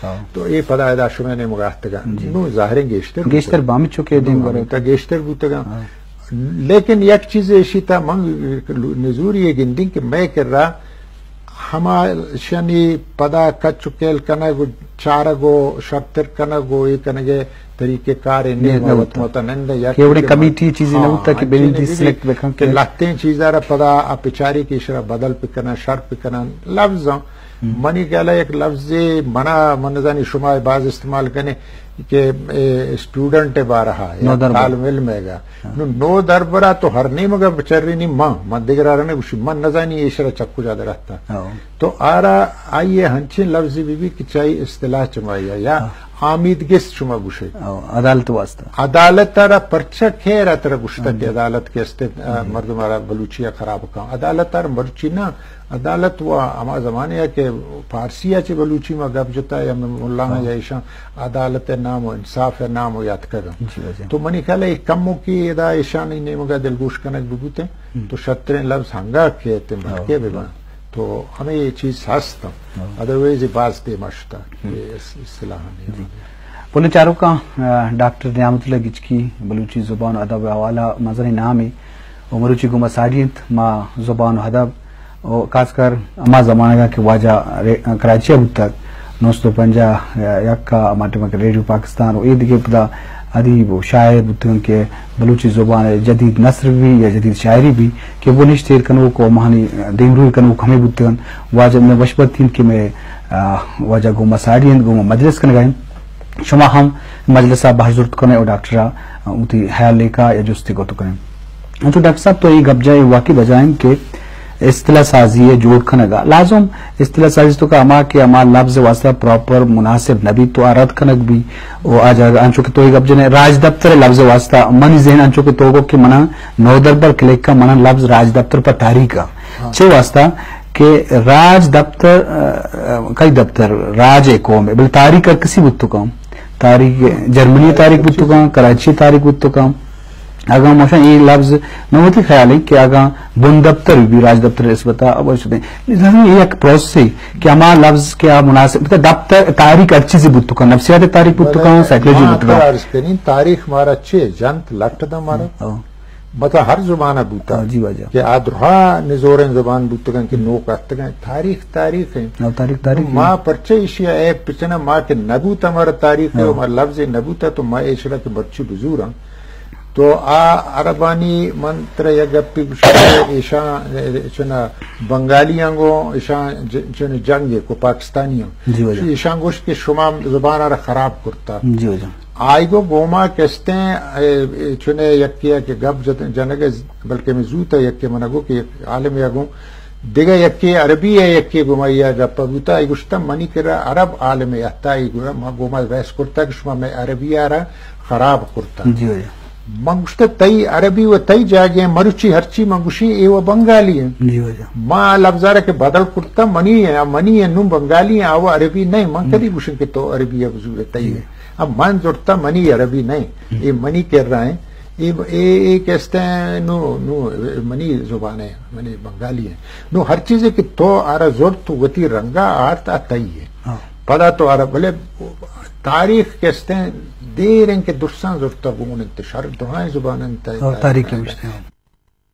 ہاں۔ تو اے پدا ادا شمئے نیمگا اتکگاں۔ جی۔ نوں ظاہریں گیشتر گیشتر بوتگ۔ بامچو کہ دیم برو۔ تا گیشتر بوتگاں۔ ہاں۔ لیکن یک چیز ایشی تا من نزوری اے گندیں کہ مئے کرا ہما شنی پدا کچ و کیل کنگ و چارگ و شرتر کنگ و اے کنگے طریقہ کارے نے، نہ، نہ وت ہوتا۔ متا نندے یک کہ وڑیں کہ کمیٹی چیزی نہ ہاں، ہوتا کہ انچیں بنندی نہ بی سلیکٹ بکن کہ کہ لہتیں چیزا را پدا آ پچاری کہ اشرا بدل پکنن، شر پکنن، لفظاں۔ ہم۔ منی خیال ء یک لفظے منا، من نزانی شما باز استعمال کنے کہ اے اسٹوڈنٹ ء بارہا یا نودربر۔ طالب علم ء گا۔ ہاں۔ نو، نودربرا تو ہر نیمگا بچرینی من، من دگرا رنے گوشی، من نزانی ایشرا چکو جا درہتا۔ ہاں۔ تو آرا آئیے ہنچیں لفظے بی بی کہ چاہی اصطلاح چمائی یا ہاں۔ آمیدگس شما گوشے۔ ہاں، عدالت واسطہ۔ عدالت آرا پرچہ خیر اترا گوشتا ہاں کہ جی۔ عدالت کے استے، آ، ہاں جی۔ مردم آرا بلوچی خراب کن۔ عدالت آرا مرچی نہ عدالت و ہما زمانے ء کہ فارسی ء چہ بلوچی ما گپ جتا یا ملاں ہاں۔ یا ایشاں عدالت ء نام و انصاف ء نام و یاتکگ انت۔ جی، واجہ۔ تو منی خیال ء کموکی ادا ایشانی نیمگ ء دلگوش کنگ بہ بوتیں ہم۔ تو شتریں لفظ ہنگا کیت ہاں۔ مرکے بہ بنت تو ہمے چیز ہست انت۔ ہاں۔ ادروائز باز دیما شتا ہم۔ اے اس-، اصطلاحانی جی۔ پلیں چاروکاں، آ، ڈاکٹر نعمت اللہ گچکی بلوچی زبان و ادب ء حوالہ مزنیں نامے و مروچی گوما ساڑی انت۔ ما زبان و ادب و خاص کر ہما زمانگا کہ واجہ رے-، کراچی ء بوتگ، نو سد و پنجاہ یک ء ہما ٹائم کہ ریڈیو پاکستان و اے دگہ پدا ادیب و شاعر بوتگن کہ بلوچی زبان ء جدید نثر بی یا جدید شاعری بی کہ وہ نشت ایر کنوک و ہماہانی دیمروئی کنوک ہمے بوتگن۔ واجہ مئے وشبختی انت کہ مئے، آ، واجہ گوما ساڑی انت، گوما مجلس کنگا انت۔ شما ہم مجلس ء بہر زرت کنے و ڈاکٹر ء وتی حیال لیکہ یا جستے گوت کنے۔ انچو ڈاکٹر صاحب تو اے گپ جا اے واقعی بجائیں کہ اصطلاح سازی ء جوڑ کنگ ء لازم اصطلاح سازی تو کہ ہما کہ ہما لفظ واسطہ پراپر مناسب نہ بیت تو آ رد کنگ بی و آ جاگہ انچو کہ تو اے گپ جنے راج دفتر لفظ واسطہ منی ذہن انچو کہ تو گو کہ منا نودربر کلک ء منا لفظ راج دفتر پر تاریخ ء ہاں۔ چے واسطہ کہ راج دفتر، ا، ا، کئی دفتر؟ راج ء قوم ء، بلے تاریخ ہر کسی بوت کن۔ تاریخ جرمنی ء تاریخ بوت کن، کراچی ء تاریخ بوت کن۔ اگاں مشان اے لفظ نہ ہوتی خیال ہے کہ اگاں بن دفتر بھی راج دفتر نسبت ء اب شدے۔ لازم اے یک پروسس ہے کہ ہما لفظ کہ آ مناسب، مطلب دفتر تاریخ ہر چیزی بوت کن، نفسیات تاریخ بوت کن، سائیکولوجی بوت کن۔ عرض کنیں، تاریخ مارا چے جنت لٹ دا مارا؟ ہاں۔ مطلب ہر زبان ء بوتا ہاں، جی واجہ۔ کہ آ درہا نزوریں زبان بوتگن کہ ہم۔ نوک اتگن۔ تاریخ، تاریخ ہیں۔ ہاں، تاریخ، تاریخ ما ہیں۔ پرچہ ایشی ء عیب پچنا ما کہ نبوتا ہمارا تاریخ ہے، ہاں۔ ہمارا لفظ نبوتا تو ما ایشرا کہ مرچی بزوراں۔ تو آ عربانی من ترا یک گپی گوشاں کہ ایشاں چنا بنگالیاں گو ایشاں ج-، چنا جنگ کو پاکستانیاں۔ جی واجہ۔ ایشاں گوشت کہ شما زبان را خراب کرتا۔ جی واجہ۔ آئی گو گوما کستیں، اے، اے، چنے یکے ء کہ گپ جت-، جنگ ء، بلکہ میں زوت ء یکے من گو کہ یک عالم ء گوں دگہ یکے عربی ء یکے گوما یا گپ بوتا، ای گوشتا منی کرا عرب عالم ء اتا، ای گوما، ما گوما بحث کرتا کہ شما میں عربی ء را خراب کرتا۔ جی، جی۔ من گوشتا تئی عربی و تئی جاگے مروچی ہرچی من گوشی اے و بنگالی ہیں۔ جی، جی۔ ما لفظارا کہ بدل کرتا منی ہے، منی ہے نوں بنگالی ہیں، آو عربی نہیں، من ہم۔ کدی گوشن کہ تو عربی ء بزور تئی جی۔ ہے۔ اب من زرتا منی عربی نہیں، ہم۔ اے منی کر رہا ہیں، اے، اے، اے کہتے ہیں، نو، نو، منی زبان ہے، منی بنگالی ہے۔ نو ہر چیزے کہ تو آرا زرت تو وتی رنگا آرت آ تئی ہے۔ ہاں۔ پدا تو آرا، بلے تاریخ کہتے ہیں، دیر ہیں کہ درساں زرتا گون انت، شر درائیں زبان انت۔ اور تاریخ کے مشتے ہیں۔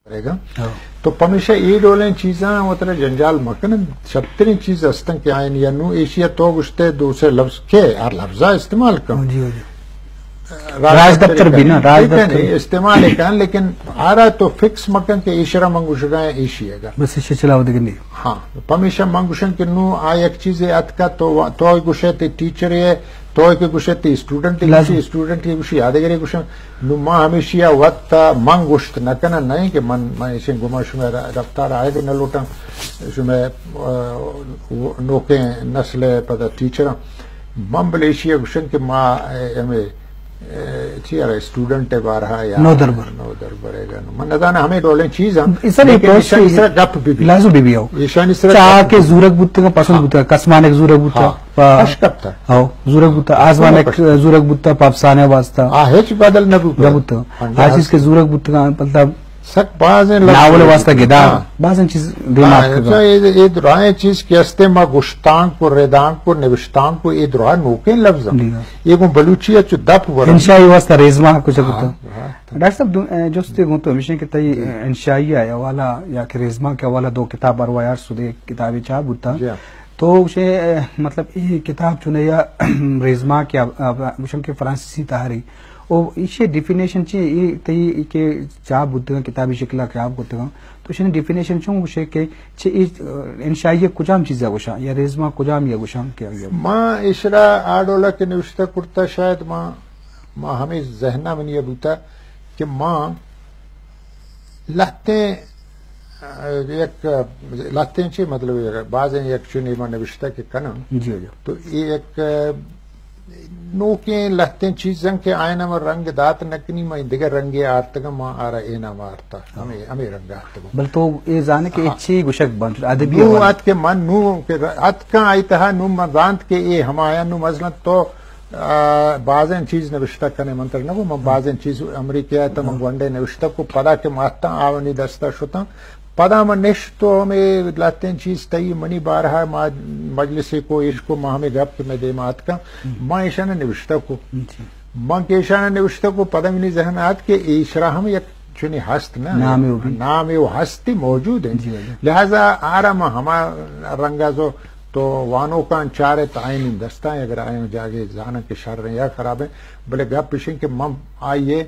کرے گا۔ ہاں۔ تو پمیشہ اے ڈولیں چیزاں وترا جنجال مکن، شتریں چیز ہستن کہ آئین یا نو ایشیا تو گشتے دو سے لفظ کے ہر لفظا استعمال کن۔ جی، جی۔ راج راج دفتر دفتر بھی نا، کن، راج ٹھیک ہے دفتر۔ نہیں، استعمال ہی کن، لیکن آرا تو فکس مکن کہ ایشرا من گشگا ہیں ایشی ہے گا۔ بس ایشی چلاو دگنی۔ ہاں، پمیشہ من گشن کہ نو آ یک چیزے اتکا تو، تو گشے تے ٹیچر ہے، تو کہ گشے تے اسٹوڈنٹ ہے، لازم۔ گشی اسٹوڈنٹ ہے، گشی یادگرے گشن۔ نو ما ہمیشی ء وت ء من گوشت نہ کناں، نہ کہ من، من ایشیں گما شمئے ر-، رفتار آیگ نہ لوٹاں، شمئے، آ، نوکیں نسل ء پدا ٹیچراں۔ من بلے ایشی ء گوشن کہ ما، اے، ہمے، اے، چی ارا اسٹوڈنٹ ء بارہا یا نودربر۔ نودربر ء گا۔ من نزاناں ہمے ڈولیں چیز ہم، سر، لیکن ایشانی سرا گپ بہ بی۔ لازم بہ بی او۔ ایشانی سرا چاہ گپ کہ بہ بی۔ زورگ بوتگ، پسند ہاں۔ بوتگ، کسمانک زورگ بوتگ۔ ہاں۔ پا-، اش کپتا۔ ہو، زورگ بوتا، آزمانک زورگ بوتا، پاپ سانہ واسطہ۔ آ ہچ بدل نہ بوتا۔ نہ بوتا۔ ہنڈریڈ آ چیز کے زورگ بوتا، مطلب، سک بازیں لفظ ناول واسطہ گدا، ہاں۔ بازیں چیز دیم ہاں، آپ اچھا، اے، اے درائیں چیز کہ ہستے ما گشتانک و ردانک و نوشتانک و اے درا نوکیں لفظ ہیں۔ جی ہاں۔ اے گوں بلوچی ءَ چو دپ ورن۔ انشائی واسطہ ریزما کچھ ہاں، بتا۔ ہاں۔ ڈاکٹر صاحب، دو، اے، جست گوں تو ہمیشہ کہ تئی، جی۔ اے، انشائی ءِ حوالہ یا کہ ریزما کے حوالہ دو کتاب ارواح یار سدے کتابے چاپ بوتا۔ جی ہاں۔ تو اسے، اے، مطلب، اے کتاب چنے یا ریزما کے اب، اب، گوشن کہ فرانسیسی تحریک او ایشی ڈیفینیشن چی؟ اے تئی کہ چاپ بوتگاں، کتابی شکل ءَ چاپ بوتگاں، تو ایشی ڈیفینیشن چون گوشے کہ چہ اے انشائی کجام چیز ءَ گوشاں یا ریزما کجام یا گوشاں کہ آئی ءَ؟ ما ایشرا آ ڈولا کہ نوشتہ کرتا، شاید ما، ما ہمیں ذہن ءَ منی بوتا کہ ما لہتیں، یک لہتیں چی مطلب، بازیں یک چونی ما نوشتہ کہ کناں۔ جی، جی۔ تو اے یک نوکیں لہتیں چیزاں کہ آیاں ما رنگ دات نہ کنی، ما دگہ رنگے آرتگاں، ما آرا اے نام آرتا، ہاں۔ ہمیں، ہمیں رنگ آرتگاں۔ بل تو اے زانے کہ اے ہاں۔ چی گوشگ بنت، ادبی نو حوالہ۔ ات کہ من نو کہ ر-، اتکاں آئی تہا نو من زانت کہ اے ہمایاں نو مثلاً تو، آ، بازیں چیز نوشتہ کنے، من تر نگو من ہاں۔ بازیں چیز امریکہ ءَ تہ من ہاں۔ گونڈے نوشتہ کو پدا کہ ماتاں آونی دستا شتاں۔ پدا من نشت تو ہمے لہتیں چیز تئی منی بارہا ما مجلسے کو، ایش کو، ما ہمے گپ کہ مئے دیما اتکاں، ہم۔ ما ایشانا نوشتہ کو۔ جی۔ من کہ ایشانا نوشتہ کو، پدا منی ذہن آت کہ ایشرا ہم یک چنی ہست نا، نامے و بھی۔ نامے و ہستی موجود ہیں۔ جی، جی۔ لہذا آرا ما ہما رنگا زو تو وانوکاں چارت آئین دستاں، اگر آئین جاگے زاناں کہ شر ہیں یا خراب ہیں، بلے گپ اشیں کہ من آئیے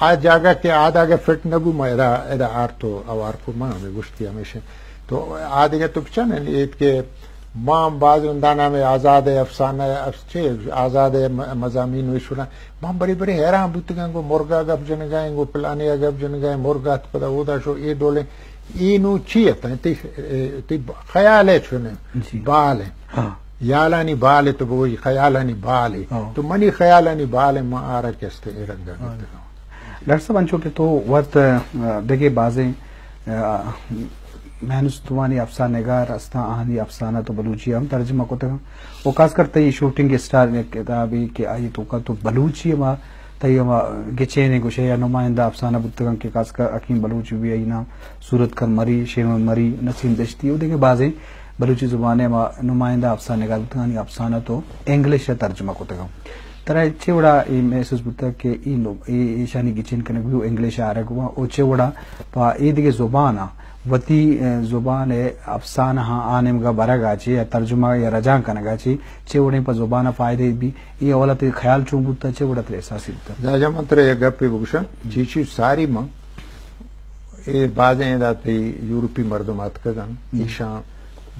آ جاگہ کہ آ داگہ فٹ نہ بو، ما ادا، ادا آرت و اوار کو، ما ہمیں گوشت کہ ہمیشہ۔ تو آ دگہ تو بچن ایت کہ ما باز رندانا میں آزاد افسانہ، اف-، چے آزاد م-، مضامین و شنا، ما بری بری حیران بوتگاں، گو مرگا گپ جنگا ہیں، گو پلانے گپ جنگا ہیں، مرگا ات پدا اودا شو، اے ڈولیں، اے نو چی ات؟ تی، تی خیال ہے چنے، جی۔ بال ہے۔ ہاں۔ یالانی بال ہے تو بگوئی خیالانی بال ہے۔ ہاں۔ تو منی خیالانی بال ہے، ما آرا کستے اے رنگا ہاں۔ گپتگاں۔ ڈاکٹر صاحب، انچو کہ تو وت، آ، دگہ بازیں، آ، مہنستوانی افسانہ نگار استاں، آہانی افسانہ تو بلوچی ہم ترجمہ کتگاں۔ و خاص کر تئی شوٹنگ اسٹار یک کتابے کہ آئی توکا تو بلوچی ہما تئی ہما گچینیں گوشے یا نمائندہ افسانہ بوتگاں کہ خاص کر حکیم بلوچ بی، آئی نام صورت کر مری، شیون مری، نسیم دشتی و دگہ بازیں بلوچی زبان ءِ ہما نمائندہ افسانہ نگار بوتگانی افسانہ تو انگلش ءَ ترجمہ کتگاں۔ ترا چے وڑا اے محسوس بوتگ کہ اے نو-، اے ایشانی گچین کنگ بی و انگلش ءَ آرگ بی و چے وڑا پہ اے دگہ زباناں وتی، اے، زبان ءِ افسانہاں آ نیمگا برگ ءَ چہ یا ترجمہ یا رجانک کنگ ءَ چہ چے وڑیں پہ زبان ءَ فائدہ بی؟ اے حوالہ تئی خیال چون بوتگ؟ چے وڑا تئی احساس بوتگ؟ راجا من ترا یک گپے بگوشاں، جی۔ چیچی ساری من اے بازیں ادا تئی یورپی مردم آتکگ انت، ہم۔ ایشاں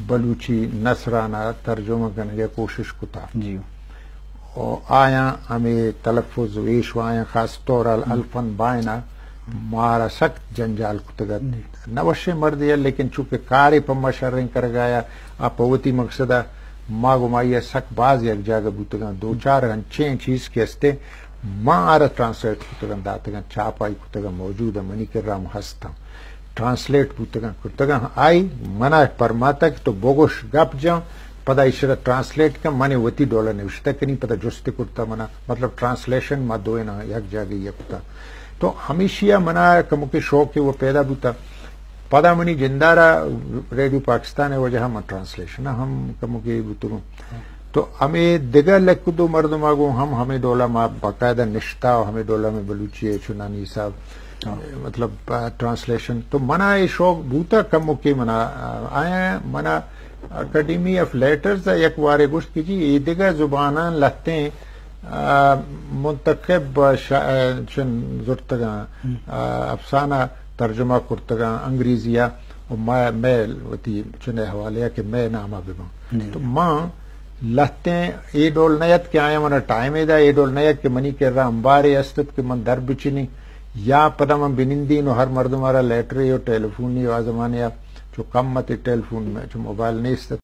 بلوچی نثرانا ترجمہ کنگ ءِ کوشش کتا۔ جی۔ و آیاں ہمے تلفظ و ایش و آیاں خاص طور ال-، ہم۔ الفن بائنا مارا سخت جنجال کتگ ات۔ جی۔ نہ وشیں مردے ات، لیکن چونکہ کارے پہ ما شریں کرگایا، آ پہ وتی مقصدا ما گوں آئی ءَ سک باز یک جاگہ بوتگاں، دو چار انچیں چیز کہ استیں، ما آرا ٹرانسلیٹ کتگاں، داتگاں، چاپ آئی کتگاں، موجود ءَ منی کرا ہم ہستاں۔ ٹرانسلیٹ بوتگاں، کرتگاں، آئی منا پرماتگ تو بگوش گپ جاں، پدا ایشرا ٹرانسلیٹ کن، من وتی ڈولا نوشتہ کنی، پدا جست کرتا منا، مطلب ٹرانسلیشن ما دوئیناں یک جاگہ یک کتا۔ تو ہمیشی ءَ منا کمکے شوق وہ پیدا بوتا۔ پدا منی جندارا ریڈیو پاکستان ءِ وجہ ءَ من ٹرانسلیشن ءَ ہم کمکے بوتگوں۔ تو ہمے دگہ لک دو مردم ءَ گوں ہم ہمے ڈولا ما باقاعدہ نشتا و ہمے ڈولا میں بلوچی ءِ چنانی حساب، ہاں۔ مطلب، آ، ٹرانسلیشن۔ تو منا اے شوق بوتا کمکے منا، آ، آیا منا اکیڈمی آف لیٹرز ءَ یک وارے گوشت کہ جی اے دگہ زباناں لہتیں، آ، منتخب شا-، آ، چن زرتگاں، ہم۔ آ، افسانہ ترجمہ کرتگاں انگریزی ءَ و مئے، مئے وتی چنے حوالے ءَ کہ مئے نام ءَ بباں۔ جی۔ تو ما لہتیں اے ڈول نہ ات کہ آیاں منا ٹائمے دا، اے ڈول نہ ات کہ منی کرا امبارے است ات کہ من در بچنی یا پدا من بنندین و ہر مردم ءَ را لیٹرے و ٹیلیفونی و آ زمانے ءَ چو کم ات ٹیلیفون میں چو موبائل نیست ات۔